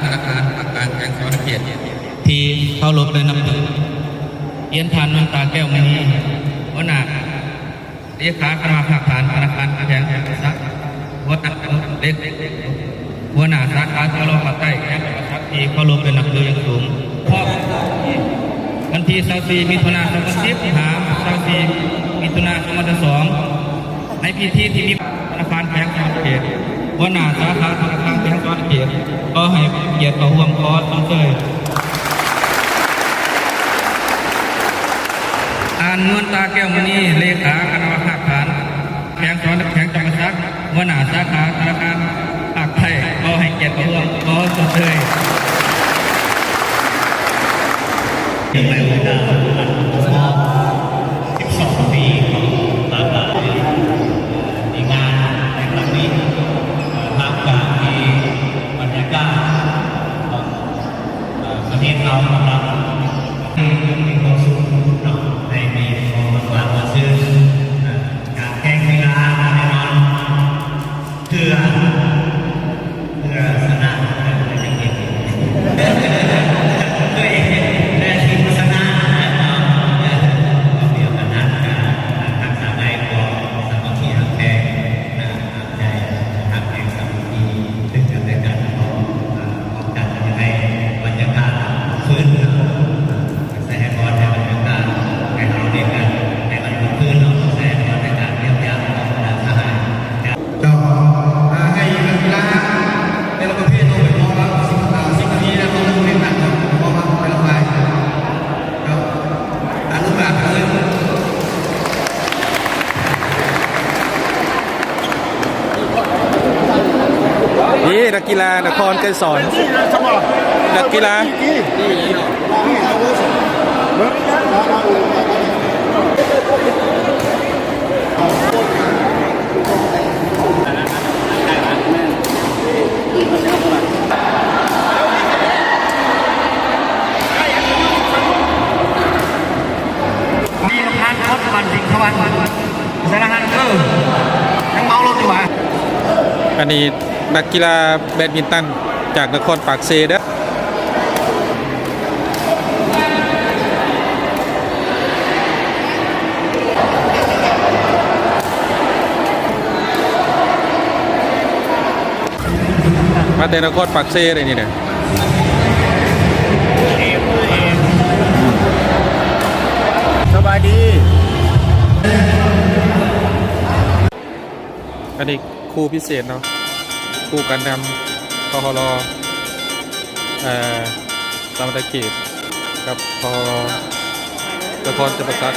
ທະນາຄານພາກກາງແຂວງສະຫວັນນະເຂດ ທີ່ເຄົາລົບ ແລະ ນັບຖື. ຮຽນທ່ານ ນວນຕາ ແກ້ວມະນີ ຫົວໜ້າ ເລຂາຄະນະກຳມາທິການທະນາຄານແຂວງຈຳປາສັກ, ຫົວໜ້າ ເລ ຫົວໜ້າສາຂາ ສລ ພາກໃຕ້ ແຂວງຈຳປາສັກ ທີ່ເຄົາລົບ ແລະ ນັບຖືຢ່າງສູງ. ເພາະວັນທີຊາວສີ່ ມິຖຸນາ ສອງພັນສິບ ຫາ ຊາວສີ່ ມິຖຸນາ ສອງພັນຊາວສອງ ໃນພິທີທີ່ມີທະນາຄານແຂວງສະຫວັນນະເຂດ, ຫົວໜ້າສາຂາທະນາຄານແຂວງສະຫວັນນະເຂດ ກໍໃຫ້ກຽດເຂົ້າຮ່ວມ ຂໍຊົມເຊີຍ. ທ່ານ ນວນຕາ ແກ້ວມະນີ ເລຂາຄະນະກຳມາທິການແຂວງສະຫວັນນະ ແຂວງຈຳປາສັກ ຫົວໜ້າສາຂາທະນາຄານພາກໃຕ້ ຂໍໃຫ້ກຽດເຂົ້າຮ່ວມ ຂໍຊົມເຊີຍ. ເນື່ອງໃນໂອກາດວັນຄົບຮອບສິບສອງປີຂອງສາຂາ ທີ່ງານໃນຄັ້ງນີ້ ທ່າມກາງທີ່ບັນຍາກາດຂອງ ເອີ ປະເທດເຮົານຳລັບ ມີຄວາມສຸກເນາະ ໄດ້ມີຄວາມຫວານຊື່ນ ການແຂ່ງກິລາແນ່ນອນ ເພື່ອ ເພື່ອຊະນະ ເພື່ອຊະນະ ເພື່ອຊະນະ ດຽວກັນນັ້ນ ການຮັກສາໄດ້ຄວາມສາມັກຄີຮັກແພງ ໃຈຮັກແຮງສາມັກຄີ ຊຶ່ງກັນແລະກັນເນາະ ປ້ອງກັນບໍ່ໃຫ້ບັນຍາກາດຄືນ ໃສ່ໃຫ້ບອນໃຫ້ບັນຍາກາດໃຫ້ເຮົາໄດ້ກັນໃຫ້ມັນຄືນເນາະ ໃສ່ໃຫ້ບອນໃນການຢ້ຽມຢາມຂອງບັນດາສະຫາຍ. ເຈົ້າ ອ່າ ໃຫ້ນັກກິລາແຕ່ລະປະເພດເນາະ ໄປວອມອັບ ສິບ ອ່າ ສິບນາທີ ແລ້ວກໍເລີ່ມແຂ່ງຂັນເນາະ ວອມອັບແຕ່ລະຝ່າຍ. ເຈົ້າ ອະນຸບານເລີຍ. ນີ້ນັກກິລານະຄອນໄກສອນ ນັກກິລາ ມີທາງຄົນບ້ານສິງສະຫວັນ ສາລະຫັນ ເອີ ຍັງເມົາລົດຢູ່ຫວາ? ອັນນີ້ນັກກິລາແບດມິນຕັນຈາກນະຄອນປາກເຊເດີ. ມາແຕ່ນະຄອນປາກເຊເດ້ນີ້ນະ. ສະບາຍດີ. ອັນນີ້ຄູ່ພິເສດເນາະ ຄູ່ການນຳ ຄຮ ເອີ ສະຫວັນນະເຂດ ກັບ ຄຮ ນະຄອນຈຳປາສັກ.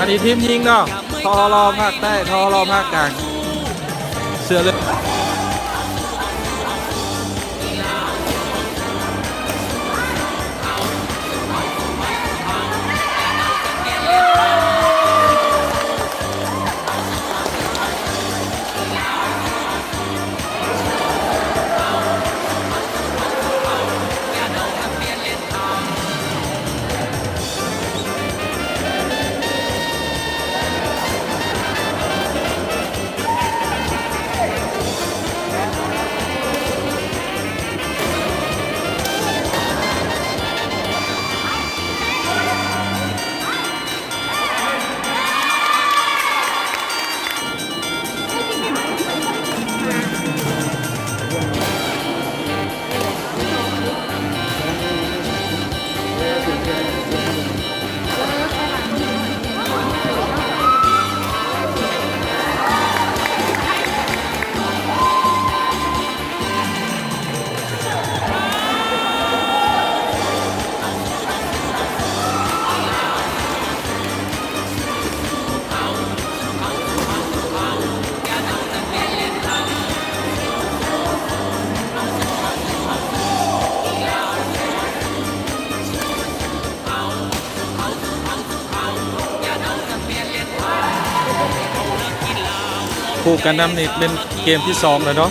ອັນນີ້ທີມຍິງເນາະ ທລ ພາກໃຕ້ ທລ ພາກກາງ ເສື້ອເຫຼືອງ. ຜູ້ການນຳນີ້ເປັນເກມທີສອງແລ້ວເນາະ.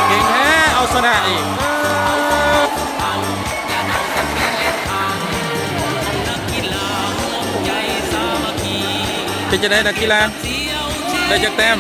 ເກັ່ງແທ້ ເອົາຊະນະອີກ. ເປັນຈັ່ງໃດນັກກິລາ ໄດ້ຈັກແຕ້ມ?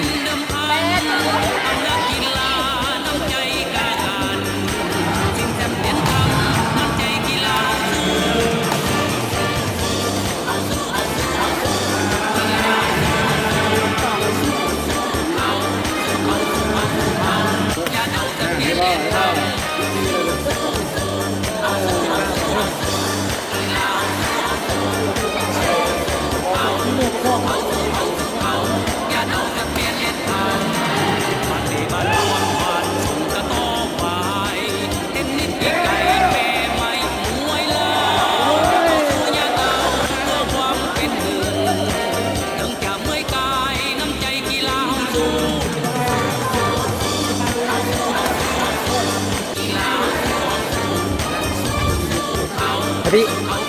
ແປດ. ອະ